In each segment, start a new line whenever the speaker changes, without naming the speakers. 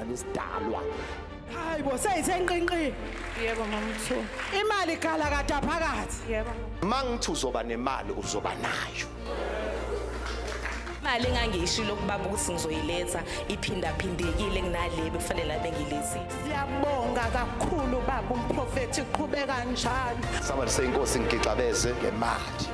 sona lesidalwa.
Hayi bo seyithe nqinqi.
Yebo mama Mthu.
Imali ikhala kade phakathi.
Yebo.
Mangithi uzoba nemali uzoba nayo.
Imali engangiyishilo kubaba ukuthi ngizoyiletha iphindaphindekile kunale bekufanele bengilethile.
Siyabonga kakhulu baba umprofethi qhubeka njalo.
Somebody say inkosi ngigixabeze ngemali.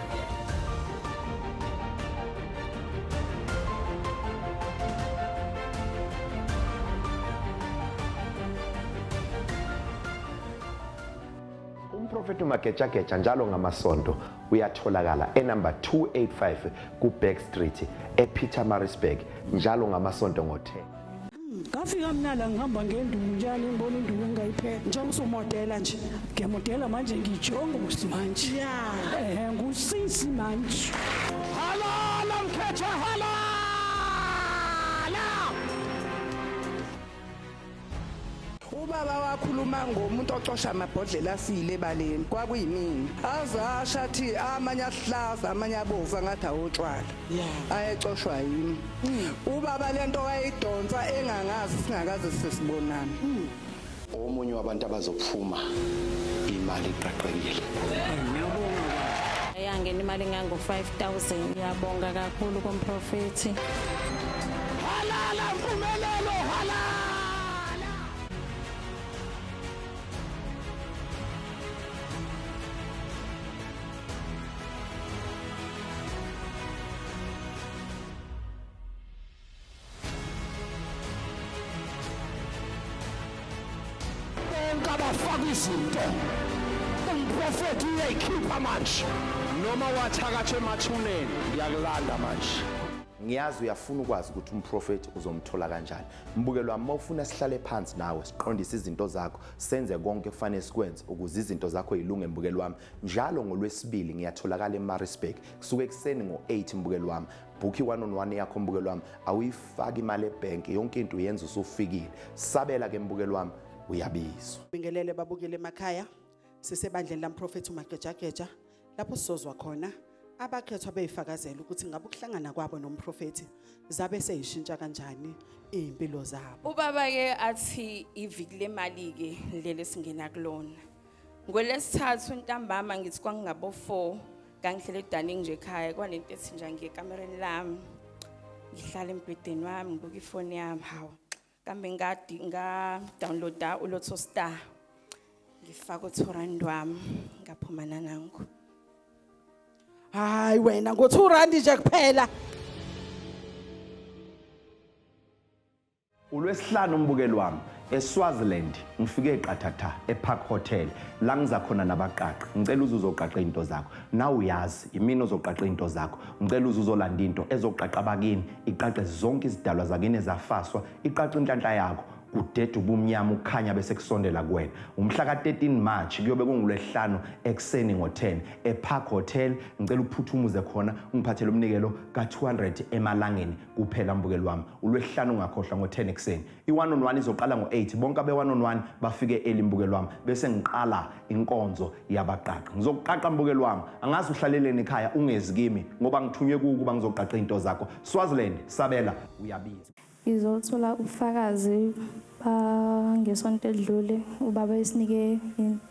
Umprofeti uMagejageja njalo ngamasonto uyatholakala enumber 285 kuBack Street ePietermaritzburg njalo ngamasonto ngo-10.
Ngafika mina la ngihamba ngenduku njalo ngibona induku engayiphethe.
Njengoba usumodela nje.
Ngiyamodela manje ngijongosi manje.
Yeah.
Eh ngusisi manje.
Halala mkhethe halala!
Ubaba wakhuluma ngomuntu ocosha amabhodlela afile ebaleni kwakuyimina. Azasha athi amanye ahlaza amanye abovu angathi awotshwala. Ayecoshwa yimi. Ubaba lento wayidonsa engangazi singakaze sesibonana.
Omunye wabantu abazophuma imali iqaqekile.
Yangena imali engango 5000. Ngiyabonga kakhulu kumprofethi.
Halala mpumelelo halala! Bonke abafaka izinto umprofethi uyayikhipha manje noma wathakatha emathuneni ngiyakulanda manje. Ngiyazi uyafuna ukwazi ukuthi umprofethi uzomthola kanjani. Mbukelo wami, mawufuna sihlale phansi nawe siqondise izinto zakho, senze konke kufanele sikwenze ukuze izinto zakho zilunge mbukelo wami. Njalo ngolwesibili ngiyatholakala eMaritzburg kusuke ekuseni ngo-8 mbukelo wami. Book i-one on one yakho mbukelo wami, awuyifaki imali ebhenki, yonke into uyenza usufikile. Sabela ke mbukelo wami, uyabizwa.
Bingelele babukele emakhaya. Sisebandleni lamprofethi uMagejageja lapho sizozwa khona abakhethwa beyifakazela ukuthi ngabe ukuhlangana kwabo nomprofethi zabe seyishintsha kanjani izimpilo zabo.
Ubaba ke athi iviki lemali ke leli singena kulona. Ngolesithathu ntambama ngithi kwangabo 4 ngangihlele edaning nje ekhaya kwanento ethi nje ngiye ekamereni lami. Ngihlala embhedeni wami ngibuka ifoni yami hawu. Kambe ngadi nga downloada uLotto Star. Ngifaka u2 rand wami ngaphuma nanangu.
Hayi wena ngo2 rand nje kuphela.
Ulwesihlanu umbukeli wami eSwaziland ngifike eqathatha ePark Hotel la ngiza khona nabaqaqi. Ngicela uze uzoqaqa into zakho. Nawe uyazi imini ozoqaqa into zakho. Ngicela uze uzolanda into ezoqaqa abakini, iqaqe zonke izidalwa zakini ezafaswa, iqaqe inhlanhla yakho. Kudeda ubumnyama ukukhanya bese kusondela kuwena. Umhla ka-13 March kuyobe kungulwesihlanu ekuseni ngo-10 ePark Hotel. Ngicela uphuthumuze khona ungiphathele umnikelo ka-200 emalangeni kuphela mbukeli wami. Ulwesihlanu ungakhohlwa ngo-10 ekuseni. I-one on one izoqala ngo-8. Bonke abe-one on one bafike early mbukeli wami bese ngiqala inkonzo yabaqaqi. Ngizokuqaqa mbukeli wami. Angazi uhlaleleni ekhaya ungezi kimi ngoba ngithunywe kuwe ukuba ngizoqaqa into zakho. Swaziland sabela uyabiza.
Ngizothola ubufakazi bangesonto elidlule ubaba esinike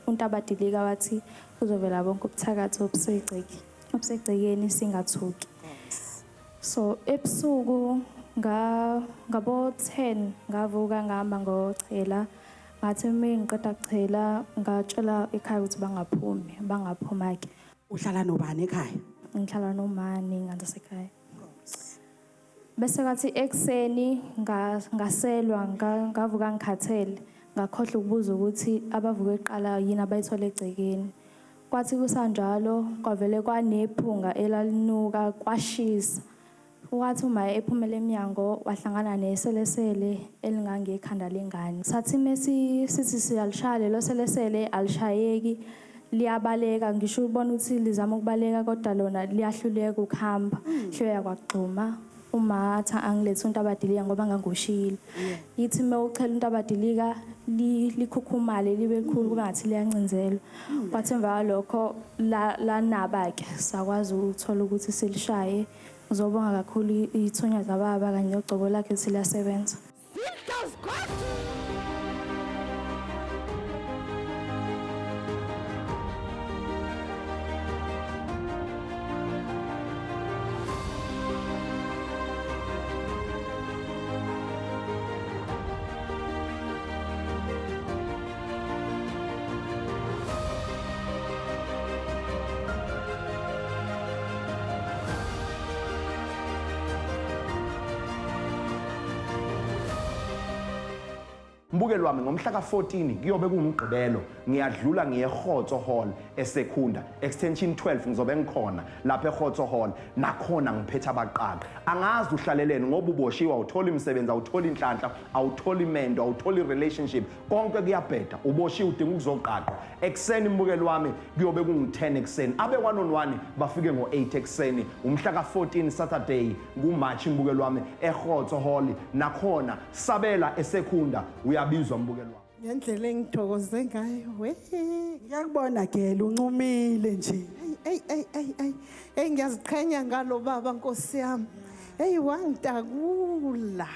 untabadilika wathi kuzovela bonke ubuthakathi obusegceki obusegcekeni singathuki. So ebusuku nga ngabo 10 ngavuka ngahamba ngochela ngathi uma ngiqeda kuchela ngatshela ekhaya ukuthi bangaphumi bangaphuma ke.
Uhlala nobani ekhaya?
Ngihlala nomani ngane zasekhaya. Bese kwathi ekuseni ngaselwa ngavuka ngikhathele ngakhohlwa ukubuza ukuthi abavuke kuqala yini abayithola egcekeni. Kwathi kusanjalo kwavele kwanephunga elalinuka kwashisa. Wathi uma ephumela emnyango wahlangana neselesele elingangekhanda lengane. Sathi mesi sithi siyalishaya lelo selesele alishayeki liyabaleka ngisho ubona ukuthi lizama ukubaleka kodwa lona liyahluleka ukuhamba. Hloya kwagxuma uma athi angilethe untabadilika ngoba ngangoshiyile. Yithi uma uchela untabadilika likhukhumale libe likhulu kube ngathi liyancinzelwa. Kwathi emva kwalokho lanaba ke sakwazi ukuthola ukuthi silishaye. Ngizobonga kakhulu ithunya zababa kanye nogcobo lakhe ukuthi liyasebenza.
Sisters, God! Mbukeli wami, ngomhla ka-14 kuyobe kuwumgqibelo, ngiyadlula ngiye eHotso Hall eSekhunda, extension 12. Ngizobe ngikhona lapha eHotso Hall, nakhona ngiphethe abaqaqi. Angazi uhlaleleni ngoba uboshiwe, awutholi imisebenzi, awutholi inhlanhla, awutholi imendo, awutholi relationship, konke kuyabheda, uboshiwe, udinga ukuzoqaqwa. Ekuseni, mbukeli wami, kuyobe kungu-10 ekuseni. Abe 1 on 1 bafike ngo-8 ekuseni, umhla ka-14, Saturday, kuMarch, mbukeli wami, eHotso Hall nakhona sabela eSekhunda. Uyabizwa, mbukeli wami.
Ngendlela engithokoze ngayo, we.
Ngiyakubona gela, uncumile nje.
Ey ey ey ey ey, ngiyaziqhenya ngalo baba, Nkosi yami. Hey, wangitakula,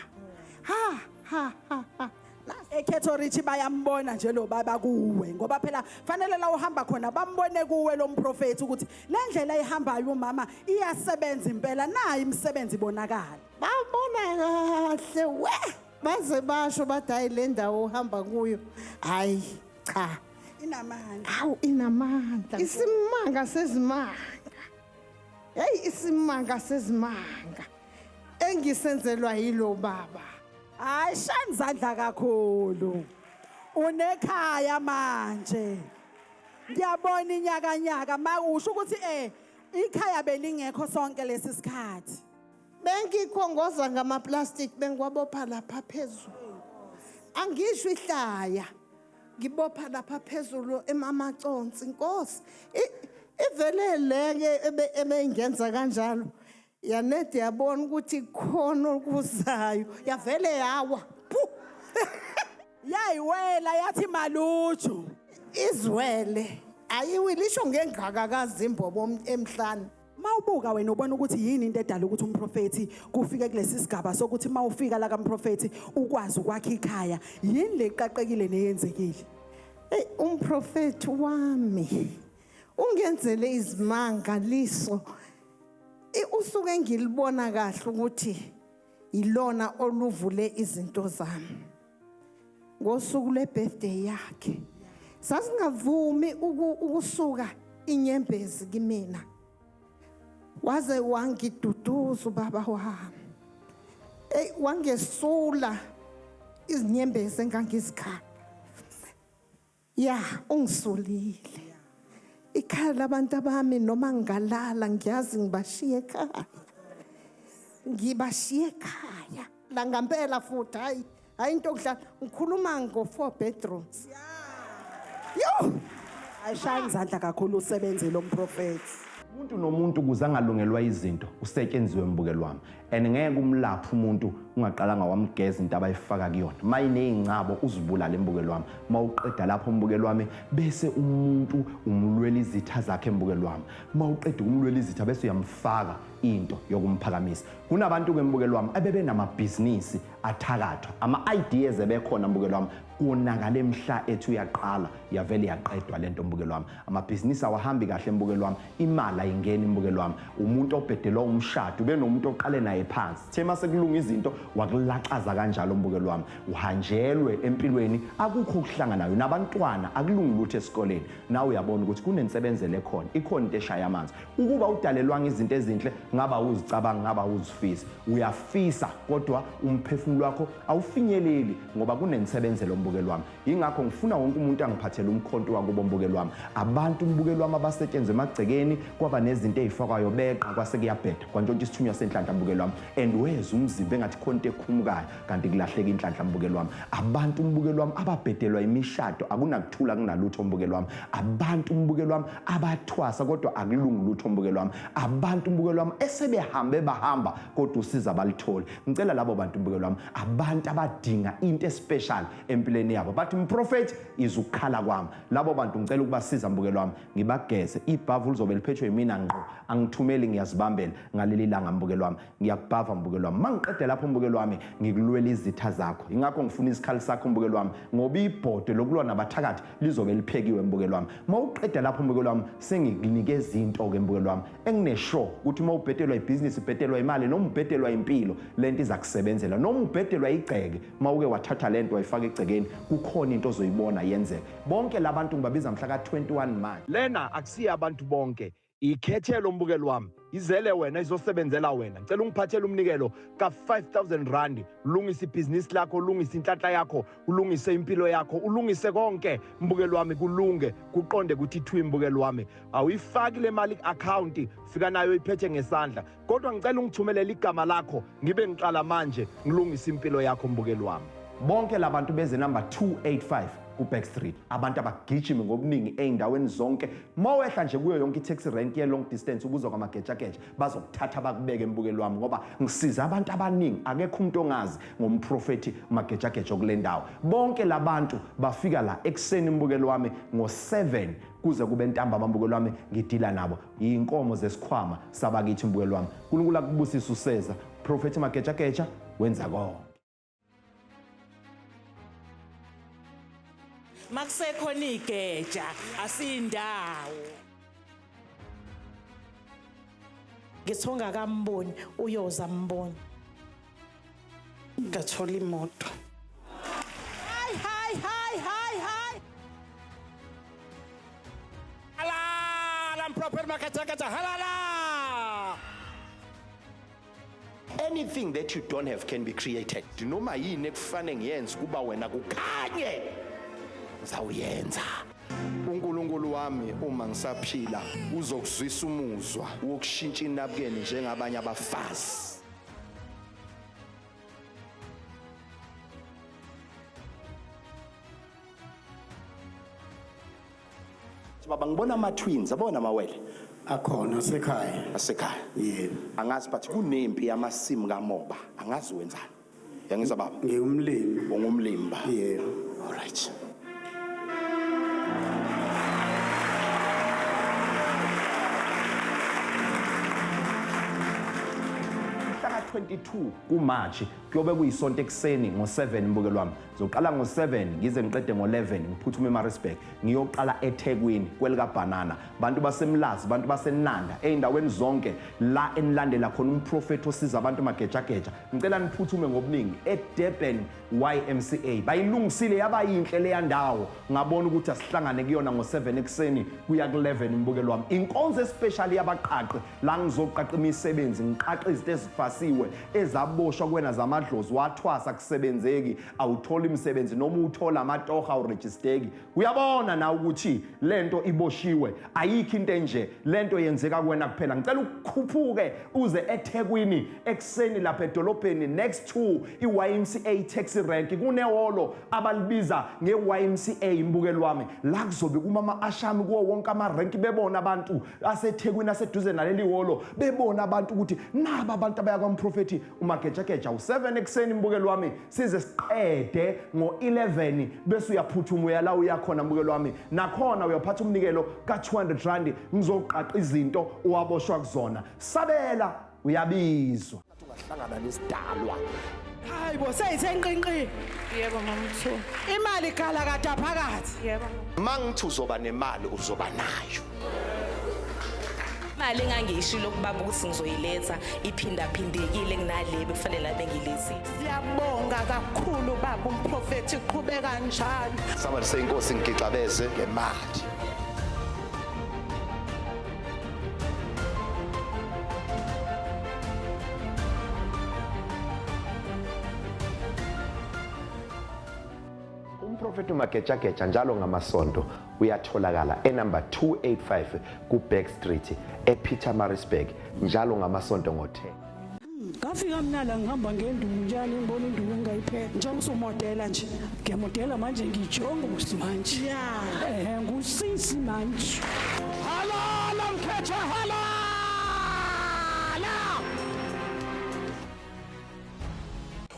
ha ha ha ha.
Ekhetho Rich bayambona nje lo baba kuwe, ngoba phela fanele la uhamba khona bambone kuwe lo mprofeti ukuthi le ndlela ayihambayo umama iyasebenza impela, nayi imisebenzi ibonakala.
Babona kahle, we, baze basho bathi, hayi, le ndawo uhamba kuyo, hayi cha,
inamandla.
Hawu, inamandla, isimanga sezimanga. Hey, isimanga sezimanga engisenzelwa yilo baba.
Hayi, shani izandla kakhulu. Unekhaya manje, ngiyabona inyakanyaka. Ma usho ukuthi ikhaya belingekho sonke lesi sikhathi.
Bengikhongoza ngamaplastic, bengiwabopha lapha phezulu. Angisho ihlaya, ngibopha lapha phezulu emamaconsi, Nkosi. Ivele leke ebengenza kanjalo, yanede yabona ukuthi khona okuzayo, yavele yawa. Phu!
Yayiwela yathi maluju.
Izwele ayiwile, isho ngengakakazi imbobo emhlane.
Mawubuka wena, ubona ukuthi yini into edala ukuthi umprofethi kufike kulesi sigaba sokuthi mawufika la kamprofethi ukwazi ukwakha ikhaya? Yini leqaqekile neyenzekile?
Hey, umprofethi wami ungenzele izimangaliso. Usuke ngilibona kahle ukuthi ilona oluvule izinto zami. Ngosuku lwebirthday yakhe sasingavumi ukusuka inyembezi kimina, waze wangiduduza ubaba wami. Ey, wangesula izinyembezi engangizikhala. Ya, ungisulile. Ikhaya labantu abami, noma ngingalala ngiyazi ngibashiye ekhaya, ngibashiye ekhaya la ngampela futhi. Hayi hayi, into okudlala, ngikhuluma ngo-four bedrooms, yo.
Ayishaya izandla kakhulu, usebenze lo mprofethi.
Umuntu nomuntu ukuze angalungelwa izinto usetshenziwe, mbukeli wami, and ngeke umlaphe umuntu ungaqalanga wamgeza into abayifaka kuyona. Ma iney'ngcabo uzibulale, mbukeli wami. Ma uqeda lapho, mbukeli wami, bese umuntu umlwela izitha zakhe, mbukeli wami. Ma uqeda ukumlwela izitha, bese uyamfaka into yokumphakamisa. Kunabantu-ke, mbukeli wami, abebenamabhizinisi athakathwa, ama-ideas ebekhona, mbukeli wami, konakale mhla ethi uyaqala, yavele yaqedwa lento, mbukeli wami. Amabhizinisi awahambi kahle, mbukeli wami, imali ayingeni, mbukeli wami. Umuntu obhedelwa umshado, ube nomuntu oqale naye phansi, the mase kulunga izinto wakulaxaza kanjalo, mbukeli wami. Uhanjelwe empilweni, akukho okuhlanganayo nabantwana, akulungi lutho esikoleni. Nawe uyabona ukuthi kunensebenzelo ekhona, ikhona into eshaya amanzi. Ukuba udalelwanga izinto ezinhle, ngaba uzicabanga, ngaba uzifisa, uyafisa, kodwa umphefumulo wakho awufinyeleli ngoba kunensebenzelo, mbukeli wami. Yingakho ngifuna wonke umuntu angiphathele umkhonto wakubo, mbukeli wami. Abantu, mbukeli wami, abasetshenzwa emagcekeni, kwaba nezinto ey'fakwayo, beqa, kwase kuyabheda, kwantshontsha isithunywa senhlanhla, mbukeli wami, and weza umzimba engathi khona into ekhumukayo, kanti kulahleka inhlanhla, mbukeli wami. Abantu, mbukeli wami, ababhedelwa imishado, akunakuthula, kunalutho, mbukeli wami. Abantu, mbukeli wami, abathwasa kodwa akulungi lutho, mbukeli wami. Abantu, mbukeli wami, esebehambe bahamba kodwa usiza abalitholi. Ngicela labo bantu, mbukeli wami, abantu abadinga into especial empilweni yabo, bathi, "Mprofethi, izukukhala kwami." Labo bantu ngicela ukubasiza, mbukeli wami, ngibageze. Ibhavu lizobe liphethwe yimina ngqo, angithumeli, ngiyazibambela ngaleli langa, mbukeli wami. Ngiyakubhava, mbukeli wami. Uma ngiqede lapho, mbukeli wami, ngikulwela izitha zakho. Ingakho ngifuna isikhali sakho, mbukeli wami, ngoba ibhodwe lokulwa nabathakathi lizobe liphekiwe, mbukeli wami. Uma uqeda lapho, mbukeli wami, sengikunikeza into-ke, mbukeli wami, enginesure ukuthi uma ubhedelwa ibhizinisi, ubhedelwa imali, noma ubhedelwa impilo, lento iza kusebenzela. Noma ubhedelwa igceke, uma uke wathatha lento wayifaka egcekeni, kukhona into ozoyibona yenzeka. Bonke labantu ngibabiza mhla ka-21 March. Lena akusiyo abantu bonke. Ikhethelo mbukelo wami, izele wena, izosebenzela wena. Ngicela ungiphathele umnikelo ka-5000 rand. Ulungise ibhizinisi lakho, ulungise inhlanhla yakho, ulungise impilo yakho, ulungise konke mbukelo wami, kulunge, kuqonde ukuthi thwi mbukelo wami. Awuyifaki le mali ku-akhawunti, fika nayo iphethe ngesandla, kodwa ngicela ungithumelele igama lakho, ngibe ngiqala manje ngilungise impilo yakho mbukelo wami. Bonke labantu beze number 285 ku-Back Street. Abantu abagijime ngobuningi ey'ndaweni zonke. Mawehla nje kuyo yonke i-taxi rank ye-long distance ubuzwa kwamagejageja, bazokuthatha bakubeke embukelo wami, ngoba ngisiza abantu abaningi. Akekho umuntu ongazi ngomprofethi uMagejageja kule ndawo. Bonke labantu bafika la ekuseni mbukelo wami ngo-7 kuze kube ntambama mbukelo wami, ngidila nabo. Iy'nkomo zesikhwama sabakithi mbukelo wami. uNkulunkulu akubusise useza. Profethi Magejageja wenza konke.
Makusekhona igeja asindawo.
Ngithi ongakamboni uyoza mbona.
Ngathola imoto.
Hayi hayi hayi hayi hayi.
Halala Prophet Magejageja, halala.
Anything that you don't have can be created. Noma yini ekufanele ngiyenze kuba wena kukhanye, ngizawuyenza. uNkulunkulu wami uma ngisaphila uzokuzwisa umuzwa wokushintsha inabukeni njengabanye abafazi. Baba, ngibona ama-twins, abona amawele.
Akhona asekhaya.
Asekhaya.
Yebo.
Angazi, but kunempi yamasimu kamoba. Angazi wenzani. Yangizwa baba?
Ngiwumlimi.
Ungumlimi ba?
Yebo.
All right. Mhla ka-22 kuMarch kuyobe kuyisonto ekuseni ngo-7 mbukelo wami. Ngizoqala ngo-7 ngize ngiqede ngo-11, ngiphuthume eMaritzburg ngiyoqala eThekwini kwelikaBhanana. Bantu baseMlazi, bantu baseNanda, ey'ndaweni zonke la enilandela khona umprofethi osiza abantu magejageja, ngicela niphuthume ngobuningi eDurban YMCA. Bayilungisile yaba yinhle leya ndawo, ngabona ukuthi asihlangane kuyona ngo-7 ekuseni kuya ku-11 mbukelo wami. Inkonzo especially yabaqaqi, la ngizoqaqa imisebenzi, ngiqaqa izinto ezifasiwe ezaboshwa kuwena zamadlozi, wathwasa kusebenzeki, awuthola imisebenzi, noma uthola amatoha awurejisteki. Uyabona na ukuthi lento iboshiwe, ayikho into enje, lento yenzeka kuwena kuphela. Ngicela ukukhuphuke uze eThekwini ekuseni lapha edolobheni next to i-YMCA taxi rank, kunehholo abalibiza nge-YMCA mbukelo wami. La kuzobe kuma ama-ashami kuwo wonke amarenki, bebona abantu aseThekwini aseduze naleli hholo, bebona abantu ukuthi naba abantu abaya kwamprofethi uMagejageja. U-7 ekuseni mbukelo wami, size siqede ngo-11, bese uyaphuthuma uya la uyakhona mbukelo wami. Nakhona uyophatha umnikelo ka-200 rand, ngizoqaqa izinto owaboshwa kuzona. Sabela, uyabizwa. Ungahlangana nesidalwa.
Hayi bo, seyithe nqinqi.
Yebo mamthu.
Imali ikhala kade phakathi.
Yebo.
Mangithi uzoba nemali, uzoba nayo.
Imali engangiyishilo kubaba ukuthi ngizoyiletha iphindaphindekile kunale bekufanele bengilethile.
Siyabonga kakhulu baba umprofethi, qhubeka njalo.
Somebody say inkosi ngigixabeze ngemali. Umprofethi uMagejageja njalo ngamasonto uyatholakala enumber 285 ku-Back Street ePietermaritzburg njalo ngamasonto ngo-10.
Ngafika mina la ngihamba ngenduku njani, ngibona induku engayiphethe.
Njengoba usumodela nje.
Ngiyamodela manje, ngijongosi manje.
Yeah.
Ngusisi manje.
Halala mkhethe, halala.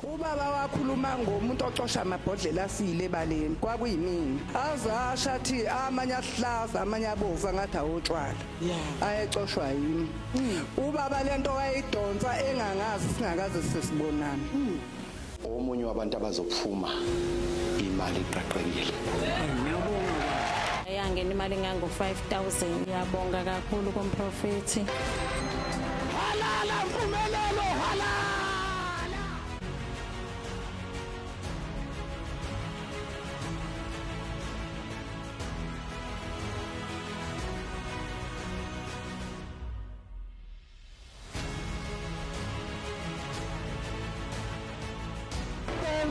Ubaba wakhuluma ngomuntu ocosha amabhodlela afile ebaleni, kwakuyimina. Azasha athi amanye ahlaza, amanye abovu, angathi awotshwala. Ayecoshwa yimi. Ubaba lento wayidonsa engangazi, singakaze sesibonana.
Omunye wabantu abazophuma imali iqaqekile.
Yangena imali engango 5000. Ngiyabonga kakhulu kumprofethi.
Halala Mpumelelo, halala.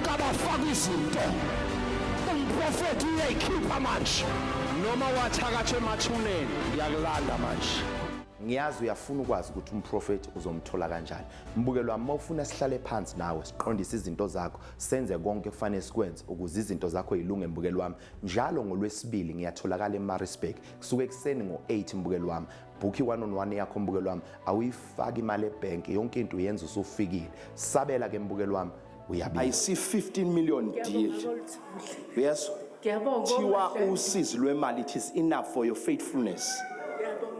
Bonke abafaka izinto. Umprofeti uyayikhipha manje. Noma wathakatha emathuneni, ngiyakulanda manje.
Ngiyazi uyafuna ukwazi ukuthi umprofeti uzomthola kanjani. Mbukelo wami, mawufuna sihlale phansi nawe siqondise izinto zakho, senze konke kufanele sikwenze ukuze izinto zakho zilunge mbukelo wami. Njalo ngolwesibili ngiyatholakala eMaritzburg. Kusuke ekuseni ngo-8 mbukelo wami. Book i-one on one yakho mbukelo wami, awuyifaki imali ebhenki, yonke into uyenza usufikile. Sabela ke mbukelo wami, uyabika.
I see 15 million deal. Yes. Thiwa usizi lwemali, it is enough for your faithfulness.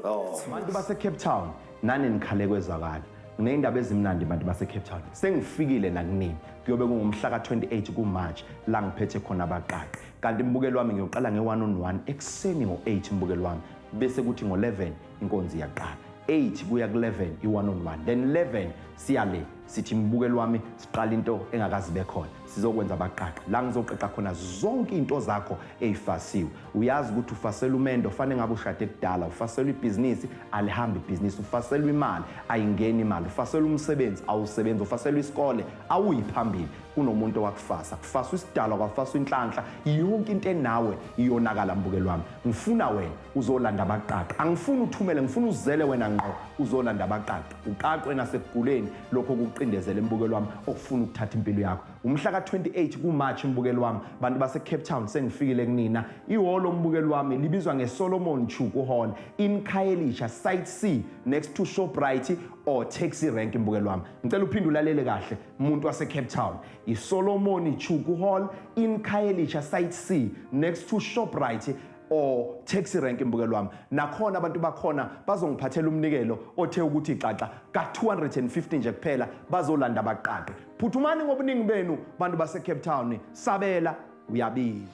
Oh.
Bantu base Cape Town, nani nikhale kwezwakala. Nginey'ndaba ezimnandi bantu base Cape Town. Sengifikile nakunini. Kuyobe kungumhla ka-28 kuMarch la ngiphethe khona abaqaqi. Kanti mbukelo wami ngiyoqala nge-1 on 1 ekuseni ngo-8 mbukelo wami. Bese kuthi ngo-11 inkonzo iyaqala. 8 kuya ku-11 i-1 on 1. Then 11 siya le sithi mbukelo wami siqala into engakazi bekhona. Sizokwenza abaqaqi. La ngizoqeqa khona zonke into zakho ey'fasiwe. Uyazi ukuthi ufasela umendo fanele ngabe ushade kudala, ufaselwa ibhizinisi alihambi ibhizinisi, ufaselwa imali ayingeni imali, ufaselwa umsebenzi awusebenzi, ufaselwa isikole awuyi phambili. Kunomuntu owakufasa, kufaswa isidalwa, kwafaswa inhlanhla, yonke into enawe iyonakala mbukelo wami. Ngifuna wena uzolanda abaqaqi, angifuni uthumele, ngifuna uzele wena ngqo uzolanda abaqaqi, uqaqwe nasekuguleni lokho kukucindezela embukelo wami okufuna ukuthatha impilo yakho. Umhla ka-28 kuMarch mbukelo wami, bantu base Cape Town sengifikile kunina. Ihholo mbukelo wami libizwa ngeSolomon Chuku Hall in Khayelitsha Site C next to Shoprite or taxi rank mbukelo wami. Ngicela uphinde ulalele kahle umuntu wase Cape Town. ISolomon Chuku Hall in Khayelitsha Site C next to Shoprite or taxi rank mbukelo wami. Nakhona abantu bakhona bazongiphathela umnikelo othe ukuthi xaxa ka 250 nje kuphela, bazolanda abaqaqi. Phuthumani ngobuningi benu bantu base Cape Town, sabela uyabiza.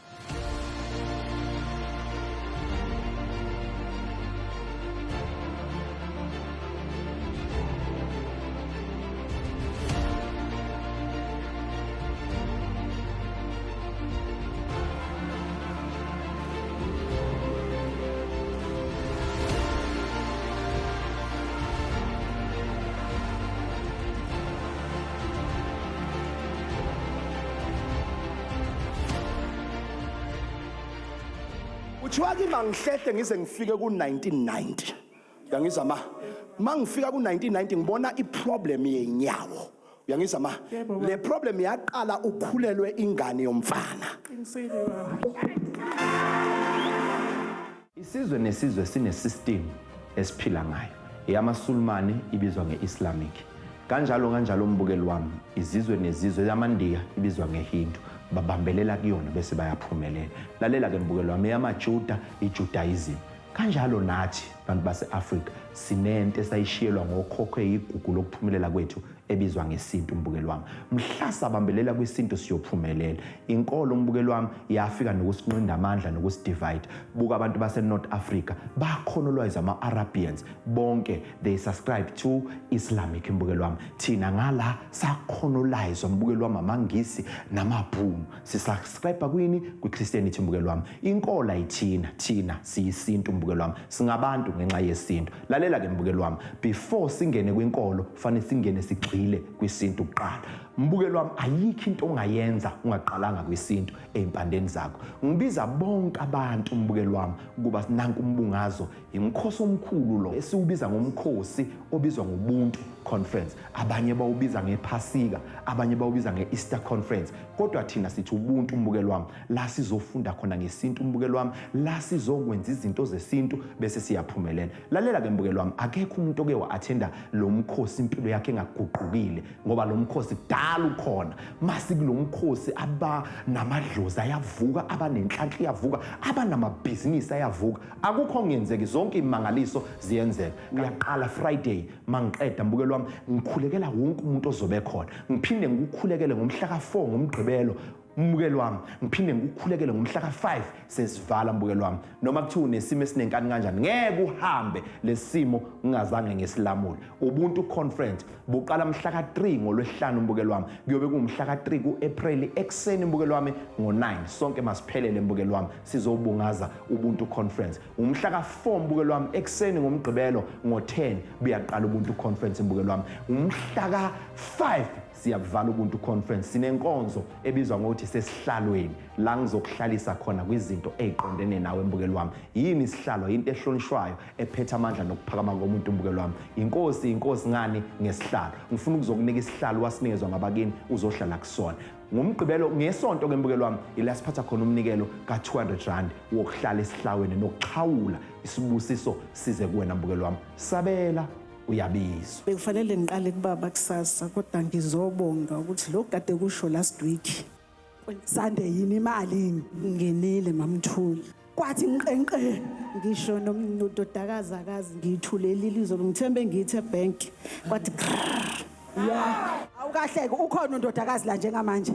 Kuthiwa kimi angihlehle ngize ngifike ku-1990. Uyangizwa ma? Mangifika ku-1990 ngibona iproblem yenyawo. Uyangizwa ma? Le problem yaqala ukhulelwe ingane yomfana.
Isizwe nesizwe sine system esiphila ngayo. EyamaSulumane ibizwa nge-Islamic. Kanjalo kanjalo mbukeli wami, izizwe nezizwe, eyamaNdiya ibizwa ngeHindu. Babambelela kuyona bese bayaphumelela. Lalela ke mbukeli wami, eyamaJuda iJudaism. Kanjalo nathi bantu base-Afrika sinento esayishiyelwa ngokhokho eyigugu lokuphumelela kwethu ebizwa ngesintu mbukeli wami. Mhla sabambelela kwisintu siyophumelela. Inkolo mbukeli wami yafika nokusinqinda amandla nokusidivide. Buka abantu base-North Africa bakhonolwayiza ama-Arabians bonke, they subscribe to Islamic mbukeli wami. Thina ngala sakhonolizwa mbukeli wami amaNgisi namabhunu, sisubscribe kwini? Kwi-Christianity mbukeli wami. Inkolo ayithina, thina siyisintu mbukeli wami, singabantu ngenxa yesintu. Lalela ke mbukeli wami, before singene kwinkolo fanele singene sigxile kwisintu kuqala. Mbukeli wami, ayikho into ongayenza ungaqalanga kwisintu ey'mpandeni zakho. Ngibiza bonke abantu mbukeli wami ukuba nanku umbungazo, imkhosi omkhulu lo esiwubiza ngomkhosi obizwa ngobuntu conference. Abanye bawubiza ngephasika, abanye bawubiza nge-Easter conference, kodwa thina sithi ubuntu mbukeli wami. La sizofunda khona ngesintu mbukeli wami, la sizokwenza izinto zesintu bese siyaphumelela. Lalela ke mbukeli wami, akekho umuntu oke wa-athenda lo mkhosi impilo yakhe engaguqukile, ngoba lo mkhosi kudala ukhona. Masikulo mkhosi abanamadlozi ayavuka, abanenhlanhla iyavuka, abanamabhizinisi ayavuka. Akukho kungenzeki, zonke imangaliso ziyenzeka. Uyaqala Friday, mangiqeda mbukeli wami ngikhulekela wonke umuntu ozobe khona. Ngiphinde ngikukhulekele ngomhla ka-4 ngomgqibelo mbukeli wami, ngiphinde ngikukhulekele ngomhla ka-5 sesivala mbukeli wami. Noma kuthiwa unesimo esinenkani kanjani, ngeke uhambe lesimo ngingazange ngisilamule. Ubuntu conference buqala mhla ka-3 ngolwesihlanu mbukeli wami, kuyobe kuwumhla ka-3 ku-April ekuseni mbukeli wami ngo-9. Sonke masiphelele mbukeli wami, sizobungaza Ubuntu conference. Umhla ka-4 mbukeli wami ekuseni ngomgqibelo ngo-10 buyaqala Ubuntu conference mbukeli wami. Umhla ka-5 Siyakuvala Ubuntu Conference, sinenkonzo ebizwa ngokuthi sesihlalweni, la ngizokuhlalisa khona kwizinto ey'qondene nawe mbukeli wami. Yini isihlalo? Yinto ehlonishwayo ephethe amandla nokuphakama komuntu mbukeli wami. Inkosi, inkosi ngani? Ngesihlalo. Ngifuna ukuzokunika isihlalo wasinikezwa ngabakini, uzohlala kusona ngomgqibelo, ngesonto ke mbukeli wami, ila siphatha khona umnikelo ka-200 rand wokuhlala esihlaweni nokuxhawula isibusiso size kuwena mbukeli wami. Sabela, uyabizwa.
Bekufanele ngiqale kubaba kusasa, kodwa ngizobonga ukuthi lokhu kade kusho last week.
Sunday yini imali?
Ngingenile mamthuli.
Kwathi nqenqe.
Ngisho nomndodakazi akazi, ngiyithulelile izobe ngithembe ngithi ebank kwathi grrr.
Ya, awukahleke, ukhona undodakazi la njengamanje.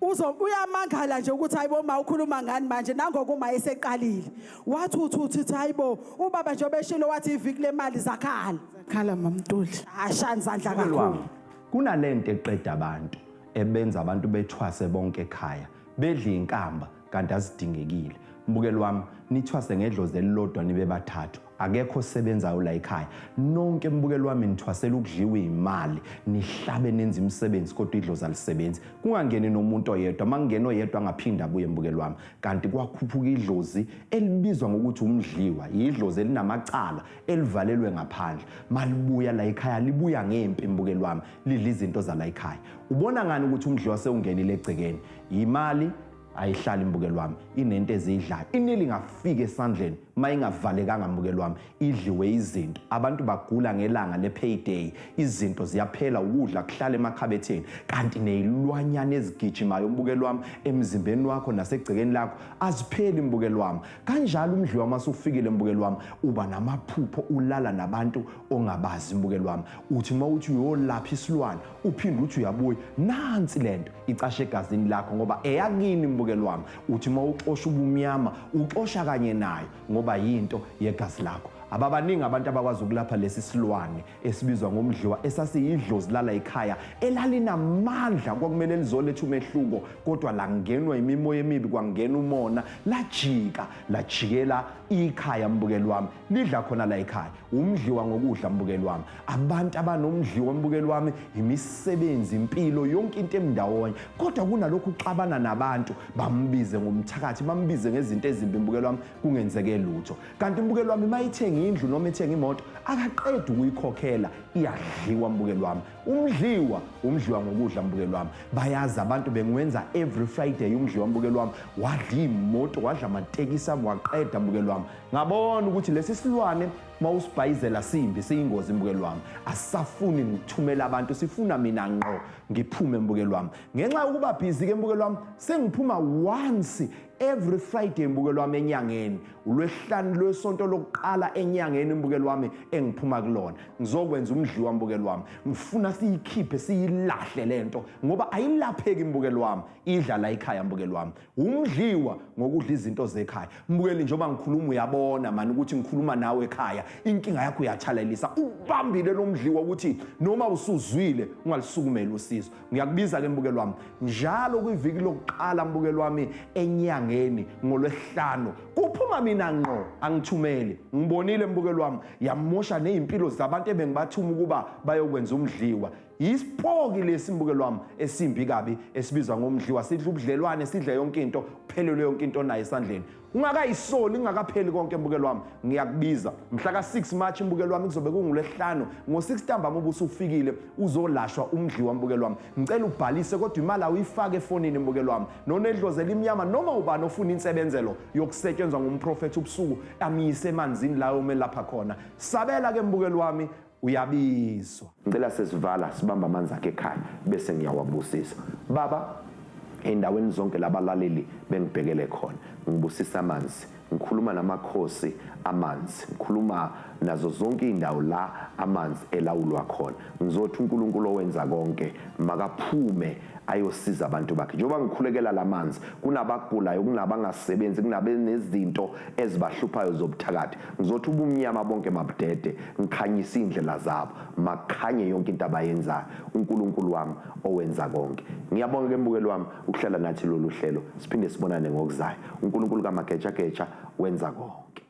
Uzo uyamangala nje ukuthi hayibo ma ukhuluma ngani manje, nangokuma eseqalile. Wathi uthi uthi hayibo ubaba nje obeshilo wathi iviki lemali zakhala.
Khala mamntuli.
Ashani izandla
Mbukeli wami,
kakhulu.
Kunalento eqeda abantu, ebenza abantu bethwase bonke ekhaya, bedle inkamba kanti azidingekile. Mbukeli wami, nithwase ngedlozi elilodwa nibe bathathu. Akekho osebenzayo la ekhaya. Nonke mbukeli wami nithwasela ukudliwa imali, nihlabe nenze imisebenzi kodwa idlozi alisebenzi. Kungangeni nomuntu oyedwa, makungena oyedwa angaphinda abuye mbukeli wami. Kanti kwakhuphuka idlozi elibizwa ngokuthi umdliwa, yidlozi elinamacala elivalelwe ngaphandle. Malibuya la ekhaya libuya ngempi mbukeli wami, lidla izinto zala ekhaya. Ubona ngani ukuthi umdliwa sewungenile egcekeni? Imali ayihlali mbukeli wami, inento eziyidlayo. Inili ingafika esandleni mayingavalekanga mbukeli wami, idliwe izinto. Abantu bagula ngelanga le-payday, izinto ziyaphela, ukudla kuhlala emakhabetheni, kanti neyilwanyana ezigijimayo mbukeli wami emzimbeni wakho nasegcekeni lakho azipheli mbukeli wami. Kanjalo umdliwa masufikile mbukeli wami, uba namaphupho, ulala nabantu ongabazi mbukeli wami. Uthi uma uthi uyolapha isilwane uphinde uthi uyabuya, nansi lento icashe egazini lakho ngoba eyakini mbukeli wami. Uthi uma uxosha ubumnyama uxosha kanye nayo ngoba yinto yegazi lakho. Ababaningi abantu abakwazi ukulapha lesi silwane esibizwa ngomdliwa, esasiyidlozi lala ekhaya elalinamandla, kwakumele lizoletha umehluko, kodwa langenwa imimoya emibi, kwangena umona, lajika lajikela ikhaya mbukeli wami, lidla khona la ekhaya. Umdliwa ngokudla mbukeli wami. Abantu abanomdliwa mbukeli wami, imisebenzi, impilo, yonke into emndawonye, kodwa kunalokhu uxabana nabantu, bambize ngomthakathi, bambize ngezinto ezimbi mbukeli wami, kungenzeke lutho. Kanti mbukeli wami mayithenga indlu noma ethenga imoto akaqedi ukuyikhokhela, iyadliwa mbukeli wami. Umdliwa, umdliwa ngokudla mbukeli wami. Bayazi abantu bengiwenza every Friday umdliwa mbukeli wami. Wadla imoto, wadla amatekisi ami, waqeda mbukeli wami. Ngabona ukuthi lesi silwane mawusibhayizela simbi, siyingozi mbukeli wami. Asisafuni ngithumela abantu, sifuna mina ngqo ngiphume mbukeli wami. Ngenxa yokuba busy ke mbukeli wami, sengiphuma once every Friday mbukeli wami enyangeni. Ulwesihlanu lwesonto lokuqala enyangeni mbukeli wami engiphuma kulona. Ngizokwenza umdliwa mbukeli wami. Ngifuna siyikhiphe siyilahle lento ngoba ayilapheki mbukeli wami. Idla la ekhaya mbukeli wami. Umdliwa ngokudla izinto zekhaya. Mbukeli, njengoba ngikhuluma uyabona mani ukuthi ngikhuluma nawe ekhaya. Inkinga yakho uyathalalisa. Ubambile lo mdliwa ukuthi noma usuzwile ungalisukumeli usizo. Ngiyakubiza ke mbukeli wami. Njalo kwiviki lokuqala mbukeli wami enyangeni ngolwesihlanu kuphuma mina ngqo, angithumeli. Ngibonile mbukeli wami, yamosha nezimpilo zabantu ebengibathuma ukuba bayokwenza umdliwa. Yisipoki lesi mbukeli wami esimbi kabi esibizwa ngomdliwa, sidla ubudlelwane, sidla yonke into, kuphelelwe yonke into nayo esandleni. Ungakayisoli, kungakapheli konke mbukeli wami, ngiyakubiza. Mhla ka-6 March mbukeli wami kuzobe kungulwesihlanu, ngo-6 ntambama ubusufikile uzolashwa umdliwa mbukeli wami. Ngicela ubhalise kodwa imali awuyifake efonini mbukeli wami. Nonedlozi elimnyama noma ubani ofuna insebenzelo yokusetshenzwa ngumprofethi ubusuku amyise emanzini la omelapha khona. Sabela ke mbukeli wami, uyabizwa. Ngicela sesivala sibamba amanzi akhe ekhaya bese ngiyawabusisa. Baba, endaweni zonke labalaleli bengibhekele khona, ngibusisa amanzi, ngikhuluma namakhosi amanzi, ngikhuluma nazo zonke indawo la amanzi elawulwa khona. Ngizothi uNkulunkulu owenza konke makaphume ayosiza abantu bakhe. Njengoba ngikhulekela lamanzi, kunabagulayo, kunabangasebenzi, kunabenezinto ezibahluphayo zobuthakathi. Ngizothi ubumnyama bonke mabudede, ngikhanyise indlela zabo, makhanye yonke into abayenzayo. uNkulunkulu wami owenza konke. Ngiyabonga ke mbukeli wami ukuhlala nathi lolu hlelo. Siphinde sibonane ngokuzayo. uNkulunkulu kaMagejageja wenza konke.